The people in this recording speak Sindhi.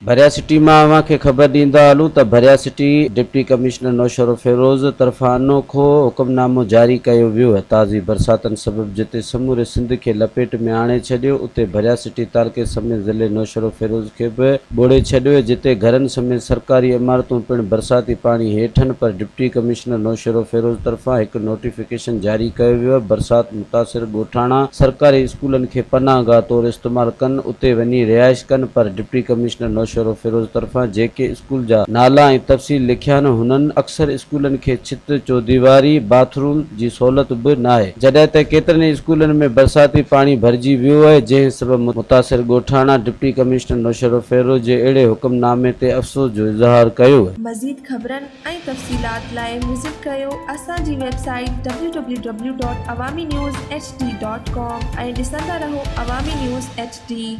ڀريا سٽي مان اوهان کي خبر ڏيندا هلون ته Bhiria city deputy commissioner Naushahro Feroze طرفان انوکو حڪمنامو جاري ڪيو ويو آهي. تازي برساتن سبب جتي سموري سنڌ کي لپيٽ ۾ آڻي ڇڏيو اتي ڀريا سٽي تعلقي سميت ضلعي نوشهروفيروز کي به ٻوڙي ڇڏيو جتي گهرن سميت سرڪاري عمارتون پڻ برساتي پاڻي هيٺ هن پر ڊپٽي ڪمشنر نوشهروفيروز طرفان هڪ نوٽيفڪيشن جاري ڪيو ويو آهي برسات متاثر ڳوٺاڻا سرڪاري اسڪولن کي پناهه گاهه طور استعمال ڪن اتي وڃي رهائش ڪن پر ڊپٽي ڪمشنر نوشهروفيروز طرفان جيڪي اسڪول جا نالا ۽ تفصيل لکيا آهن هنن اڪثر اسڪولن کي ڇت، چوديواري، باٿ روم جي سهولت به ناهي جڏهن ته ڪيترن ئي اسڪولن ۾ برساتي پاڻي ڀرجي ويو آهي جنهن سبب متاثر ڳوٺاڻا ڊپٽي ڪمشنر نوشهروفيروز جي اهڙي حڪم نامي تي افسوس جو اظهار ڪيو. مزيد خبرن ۽ تفصيلات لاء وزٽ ڪريو اسان جي website W W W dot Awami news H D dot com ۽ ڏسندا رهو عوامي نيوز ايڇ ڊي.